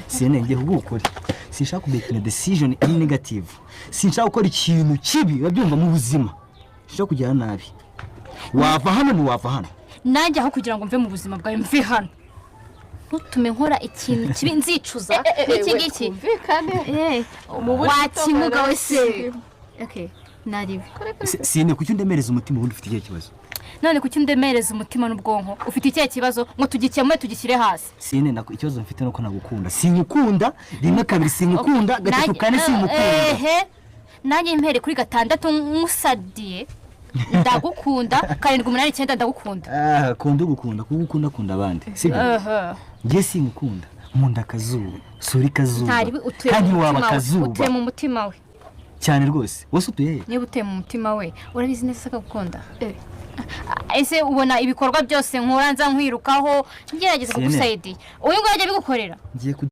Sine, ngiye kuguha ukuri. Sinshaka kumakinga decision iri negative, sinshaka gukora ikintu kibi, urabyumva, mu buzima sinshaka kugira nabi. Wava hano, ntiwava hano? Nanjye aho kugira ngo mve mu buzima bwawe, mve hano. Ntutume nkora ikintu kibi nzicuza n'iki ngiki. Twumvikane. Wakimuga we se. Okay, naribi. Sine, kuki undemereza umutima? Ubundi ufite ikihe kibazo? None kuki undemereza umutima n'ubwonko? Ufite ikihe kibazo ngo tugikemure, tugishyire hasi? Sine, ikibazo mfite nuko nagukunda. Sinkukunda rimwe, kabiri sinkukunda, gatatu, kane sinkukunda. Ehe, nanjye mpere kuri gatandatu nkusadiye, ndagukunda. Karindwi, umunani, icyenda, ndagukunda. Ah, kunda ugukunda, kuko ukunda kunda abandi, sibyo? Aha. Njye sinkukunda, nkunda akazuba. Sura ikazuba. Ntari utuye Kandi mu waba mutima we. akazuba. Utuye mu mutima we. Cyane rwose. Wose utuye he? Niba utuye mu mutima we, urabizi neza ko agukunda. Ese ubona ibikorwa byose nkora, nza nkwirukaho, ngerageza Sine. kugusaidiya, uyu nguyu ajya abigukorera? Ngiye.